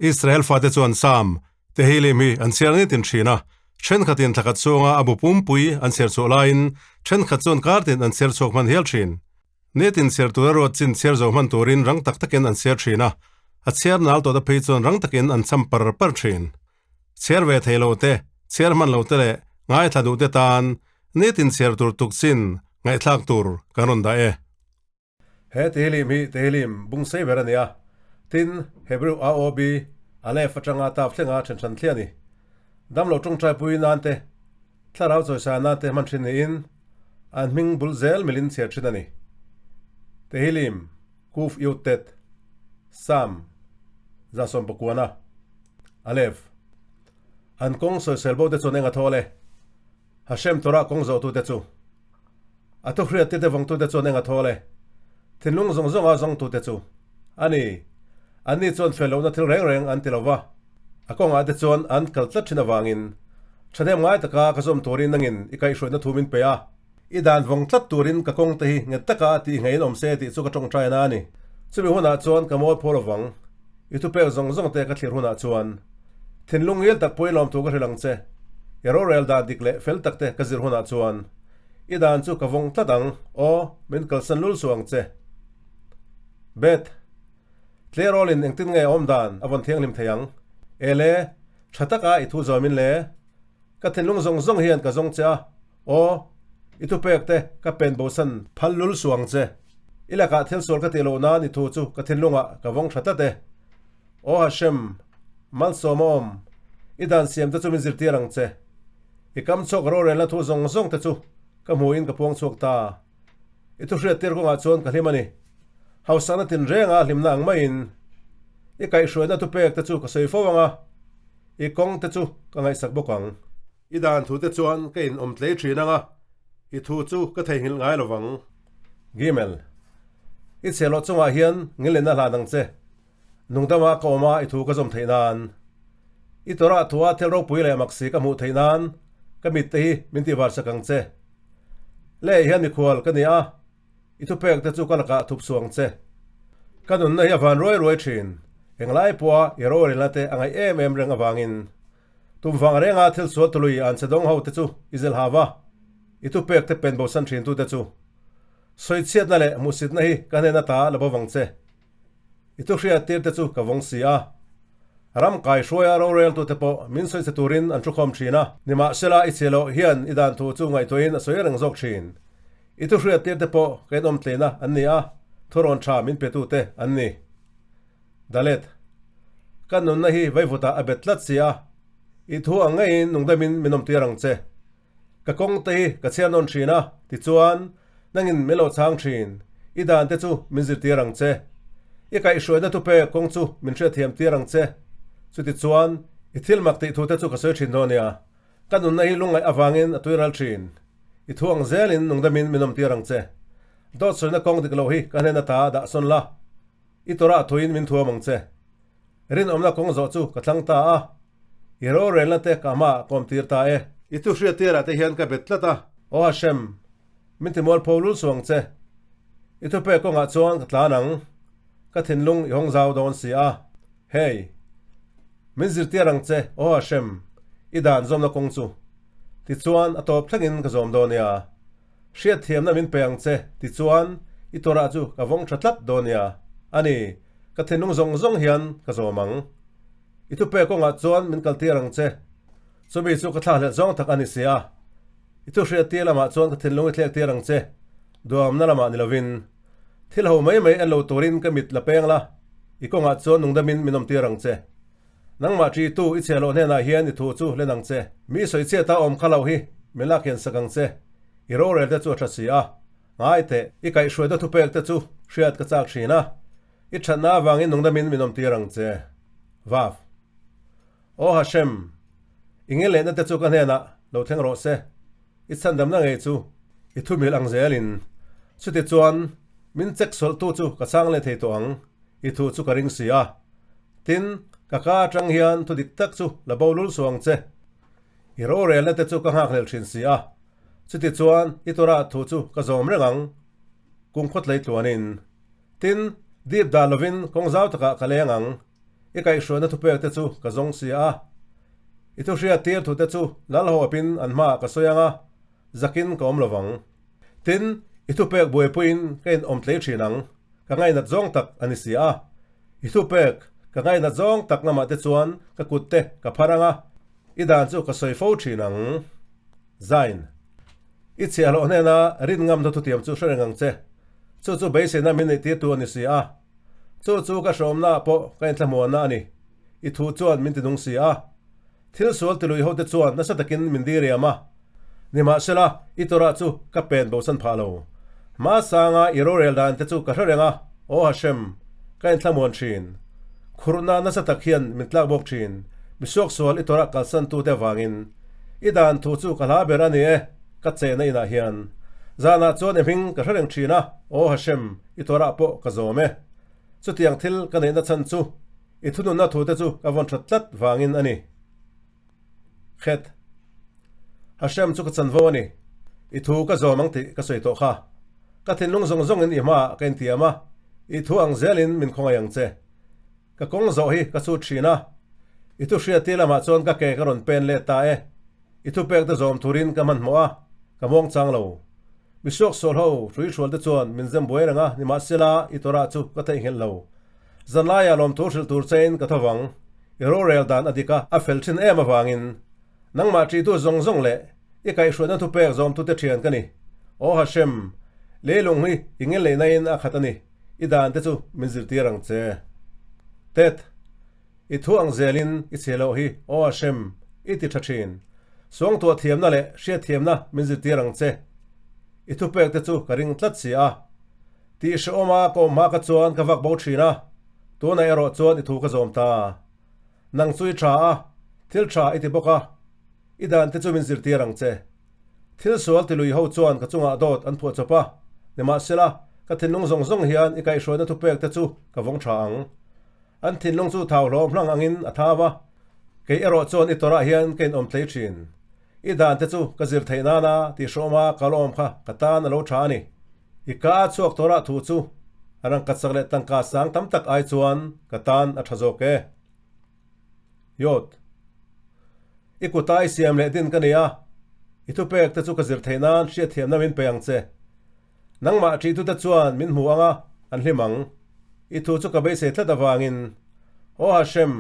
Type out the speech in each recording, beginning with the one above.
Israel fate chuan Sam, Tehillim hi an chhiar nitin thin a, thenkhatin thlakhat chhunga a bu pumpui an chhiar chhuah laiin thenkhat chuan kartin an chhiar chhuak hman hial thin. Nitin chhiar tura ruat chin chhiar zo hman turin rang tak takin an chhiar thin a, a chhiar nal tawhte phei chuan rang takin an cham par par thin. Chhiar ve thei lo te, chhiar hman lo te leh ngaithla duh te tan nitin chhiar tur tuk chin ngaihthlak tur kan rawn dah e. He Tehillim hi Tehillim bung sei ber a ni a, tin, Hebrew AOB, Aleph atanga Tav thlenga then hran thliah a ni. Damlo tawngtai pui nan te, thlarau chawisa nan te hman thin niin, an hming bul zel milin chhiar thin a ni. Tehillim, Kuf Yud Tet, Sam, 119, Aleph. An kawng sawisel bo te chuan eng a thawl e? Hashem Torah kawng zawhtute chu. A thuhriatte te vawngtute chuan eng a thawl e? Thinlung zawng zawnga zawngtute chu. A ni, anni chuan fel lohna thil reng reng an ti lo va, a kawngah te chuan an kal tlat thin avangin, thahnem ngai taka ka zawm turin nangin i kaihhruaina thu min pe a, i dan vawng tlat turin ka kawngte hi nghet taka tih ngeiin awm se tih chu ka tawngtaina a ni. Chumi hunah chuan ka mawi phaw lovang, i thupek zawng zawngte ka thlir hunah chuan. Thinlung ngil tak pawhin lawmthu ka hrilh ang che, i rorel dan dik leh fel takte ka zir hunah chuan. I dan chu ka vawng tlat ang, aw, min kalsan lul suh ang che. Beth, Tlerawlin engtin nge awm dan a vawn thianghlim thei ang? Ele, tha taka i thu zawmin le. Ka thinlung zawng zawng hian ka zawng che a, aw, i thupek te ka pen bosan phal lul suh ang che. I lakah thil sual ka tih loh nan i thu chu ka thinlungah ka vawng tha tlat e. Aw Hashem, malsawm a awm, i dan siam te chu min zirtir ang che. I kam chhuak rorelna thu zawng zawng te chu ka hmuhin ka puang chhuak ta. I thu hriattir kawngah chuan ka hlim a ni. Hausakna tinrenga hlimna ang maiin i kaihhruaina thupek te chu ka sawi fo ang a, i kawng te chu ka ngaihsak bawk ang. I dan thu te chuan ka inawm tlei thin ang a, i thu chu ka theihnghilh ngai lo vang. Gimel, I chhiahhlawh chungah hian ngilnena hlan ang che. Nungdama ka awm a, i thu ka zawm theih nan. I Torah thua thil ropui leh maksi ka hmuh theih nan ka mitte hi min tihvar sak ang che. Leh hian mikhual ka ni a, i thupek te chu ka lakah thup suh ang che. Ka nunna hi a van ruai ruai thin, englai pawha i rorelna te a ngaih em em reng avangin. Tum vang renga thil sual tului an che dawng ho te chu i zilh hau va, i thupek te pen bosan thin tu te chu. Sawichhiatna leh hmuhsitna hi ka hnen ata la bo vang che. I thu hriattir te chu ka vawng si a. Ram kaihruaia roreltute pawh min sawi che turin an thukhawm thin a. Nimahsela i chhe loh hian i dan thu chu ngaihtuahin a sawi reng zawk thin. I thu hriattir te pawh ka inawm tleina an ni a, thurawn tha min petute an ni. Dalet. Ka nunna hi vaivutah a bet tlat si a, i thu ang ngeiin nungdamin min awmtir ang che. Ka kawng te hi ka chhiar nawn thin a, tichuan, nangin min lo chhang thin, i dan te chu min zirtir ang che. I kaihhruaina thupek kawng chu min hriatthiam tir ang che. Chutichuan, i thil mak tih thu te chu ka sawi thin dawn nia. Ka nunna hi lungngaih avangin a tuiral thin. I thu ang zelin nungdamin min awmtir ang che. Dawt sawina kawng dik lo hi ka hnen ata dah sawn la. I tawrah thuin min thuam ang che. Rinawmna kawng zawh chu ka thlang ta a, i rorelna te ka hmaah ka awmtir ta e. I thu hriattirah te hian ka bet tlat a. Aw Hashem, min ti mualpho lul suh ang che. I thupek kawngah chuan ka tlan ang, ka thinlung i hawng zau dawn si a. Hey, min zirtir ang che, aw Hashem, i dan zawmna kawng chu. Tichuan, a tawp thlengin ka zawm dawn nia. Hriatthiamna min pe ang che, tichuan i Torah chu ka vawng tha tlat dawn nia. A ni, ka thinlung zawng zawng hian ka zawm ang. I thupek kawngah chuan min kaltir ang che. Chumi chu ka thlahlelh zawng tak a ni si a. I thu hriattir lamah chuan ka thinlung i thlektir ang che, duamna lamah ni lovin. Thil ho mai mai en lo turin ka mit la peng la, i kawngah chuan nungdamin min awmtir ang che. Nangmah ṭihtu i chhiah loh hnenah hian i thu chu hlen ang che. Mi sawichhiat a awm kha lo hi min lak hian sak ang che. I rorel te chu a ṭha si a. Ngai teh, i kaihhruaina thupek te chu hriat ka chak ṭhin a. I ṭhatna avangin nungdamin min awmtir ang che. Vav. Aw Hashem, i ngelehna te chu ka hnenah lo thleng rawh se. I chhandamna ngei chu i thumilh ang zelin. Chutichuan, min chek sawlhtu chu ka chang leh thei tawh ang, i thu chu ka ring si a. Tin, ka ka atang hian thu dik tak chu la bo lul suh ang che. I rorelna te chu ka nghakhlel thin si a. Chutichuan, i Torah thu chu ka zawm reng ang, kum khawtlei tluanin. Tin, dip dah lovin kawng zau takah ka leng ang. I kaihhruaina thupek te chu ka zawng si a. I thuhriat tir thute chu lal hawpin an hmaah ka sawi ang a, zakin ka awm lovang. Tin, i thupek buaipuiin ka inawm tlei thin ang, ka ngainat zawng tak a ni si a. I thupek ka ngainat zawng tak lamah te chuan ka kut te ka phar ang a, i dan chu ka sawi fo thin ang. Zain. I chhiahhlawh hnena rin ngamna thutiam chu hre reng ang che. Chu chu beiseina min neihtirtu a ni si a. Chu chu ka hrawmnaah pawh ka inthlahmuanna a ni. I thu chuan min tinung si a. Thil sual tilui hote chuan nasa takin min diriam a. Nimahsela, i Torah chu ka pen bosan phah lo. Hmasanga i rorel dan te chu ka hre reng a, Aw Hashem, ka inthlamuan thin. Khurhna nasa tak hian min tlak bawk thin, misuaksual i Torah kalsan tute avangin. I dan thu chu ka hla ber a ni e, ka chehna inah hian. Zanah chuan i hming ka hre reng thin a, Aw Hashem, i Torah pawh ka zawm e. Chutiang thil ka neihna chhan chu i thununna thute chu ka vawn that tlat vangin a ni. Khet. Hashem chu ka chanvo a ni. I thu ka zawm ang tih ka sawi tawh kha. Ka thinlung zawng zawngin i hmaah ka intiam a, i thu ang zelin min khawngaih ang che. Ka kawng zawh hi ka chhut thin a. I thu hriattir lamah chuan ka ke ka rawn pen let ta e. I thupek te zawm turin ka hmanhmawh a, ka muang chang lo. Misuak sual ho hrui hrual te chuan min zem buai reng a, nimahsela i Torah chu ka theihnghilh lo. Zanlaiah lawmthu hrilh tur chein ka tho vang. I rorel dan a dik a, a fel thin em avangin nangmah ṭihtu zawng zawng leh i kaihhruaina thupek zawmtute ṭhian ka ni. Aw Hashem, leilung hi i ngelleihnain a khat a ni, i dan te chu min zirtir ang che. Tet. I thu ang zelin i chhe loh hi, Aw Hashem, i ti ṭha ṭhin. Suangtuah thiamna leh hriatthiamna min zirtir ang che. I thupek te chu ka ring tlat si a. Tih hrehawma ka awm hma ka chuan ka vak bo ṭhin a, tunah erawh chuan i thu ka zawm ta. Nang chu i ṭha a, thil ṭha i ti bawk a, i dan te chu min zirtir ang che. Thil sual tilui ho chuan ka chungah dawt an phuah chawp a, nimahsela, ka thinlung zawng zawng hian i kaihhruaina thupek te chu ka vawng ṭha ang. An thinlung chu thau hlawm hlang angin a thau a, kei erawh chuan i tawrah hian ka inawm tlei thin. I dan te chu ka zir theih nana tih hrawma ka lawm kha ka tan a lo tha a ni. I ka a chhuak tawrah thu chu rangka chak leh tangka sang tam tak ai chuan ka tan a tha zawk e. Yod. I kuta i siam leh din ka ni a, i thupek te chu ka zir theih nan hriatthiamna min pe ang che. Nangmah ṭihtute chuan min hmu ang a, an hlim ang. I thu chu ka beisei tlat avangin, Aw Hashem,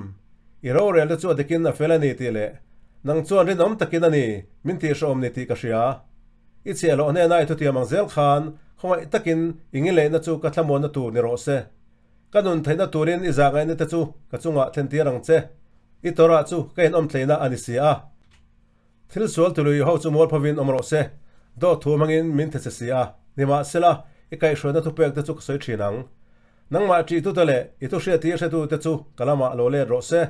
i rorelna chu a dikin a fel a ni tih leh nang chuan rinawm takin a ni min tihhrehawm ni tih ka hria. I chhiahhlawh hnena i thutiam ang zel khan khawngaih takin i ngileihna chu ka thlamuanna tur ni rawh se. Ka nun theihna turin i zahngaihna te chu ka chungah thlentir ang che. I Torah chu ka inawm tleina a ni si a. Thil sual tului ho chu mualphovin awm rawh se, dawt thu hmangin min the che si a, nimahsela, i kaihhruaina thupek te chu ka sawi thin ang. Nangmah ṭihtute leh i thu hriattir hretute chu ka lamah lo let rawh se.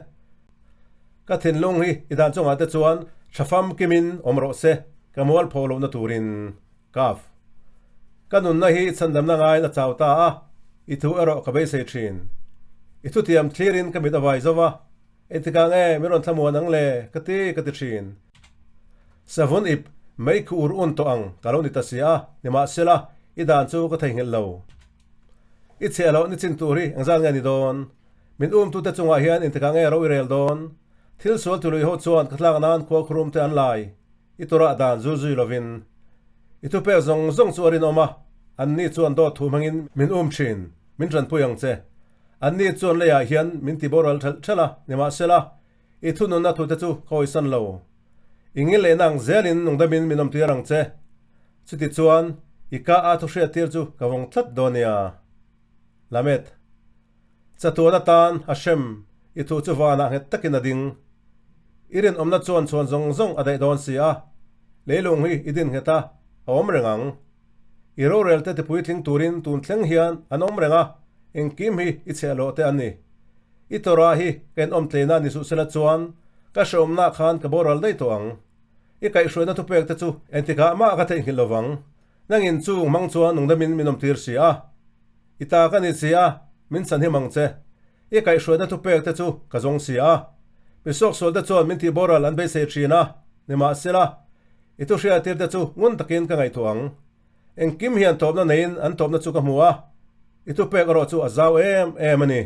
Ka thinlung hi i dan chungah te chuan tha famkimin awm rawh se, ka mualpho lohna turin. Kaf. Ka nunna hi chhandamna ngaiin a chau ta a, i thu erawh ka beisei thin. I thutiam thlirin ka mit a vai zo va. Engtikah nge min rawn thlamuan ang le? ka ti ka ti thin. Savun ip mei khu ur un tawh ang ka lo ni ta si a, nimahsela i dan chu ka theihnghilh lo. I chhiah loh ni chin tur hi engzat nge ni dawn? Min umtute chungah hian engtikah nge ro i rel dawn? Thil sual tului ho chuan ka tlak nan khua khurum te an lai, i turah dan zul zui lovin. I thupek zawng zawng chu a rinawm a, anni chuan dawt thu hmangin min um thin, min tanpui ang che. Anni chuan leiah hian min ti boral ṭhelh ṭhelh a, nimahsela, i thununna thute chu ka hawisan lo. I ngil lehna ang zelin nungdamin min awmtir ang che. Chutichuan, i ka a thu hriattir chu ka vawng tlat dawn nia. Lamed. Chatuan atan Hashem, i thu chu vanah nghet takin a ding. I rinawmna chuan chhuan zawng zawng a daih dawn si a, leilung hi i din nghet a, a awm reng ang. I rorelte tipuitling turin tun thleng hian an awm reng a, engkim hi i chhiahhlawh te an ni. I Torah hi ka inawm tleina ni suh sela chuan ka hrehawmnah khan ka boral daih tawh ang. I kaihhruaina thupek te chu engtikah mah ka theihnghilh lo vang. Nangin chung hmang chuan nungdamin min awmtir si a. I ta ka ni si a, min chhanhim ang che. I kaihhruaina thupek te chu ka zawng si a. Mi suaksual te chuan min tih boral an beisei thin a, nimahsela, i thu hriattir te chu ngun takin ka ngaihtuah ang. Engkim hian tawpna neiin an tawpna chu ka hmu a, i thupek erawh chu a zau em em a ni.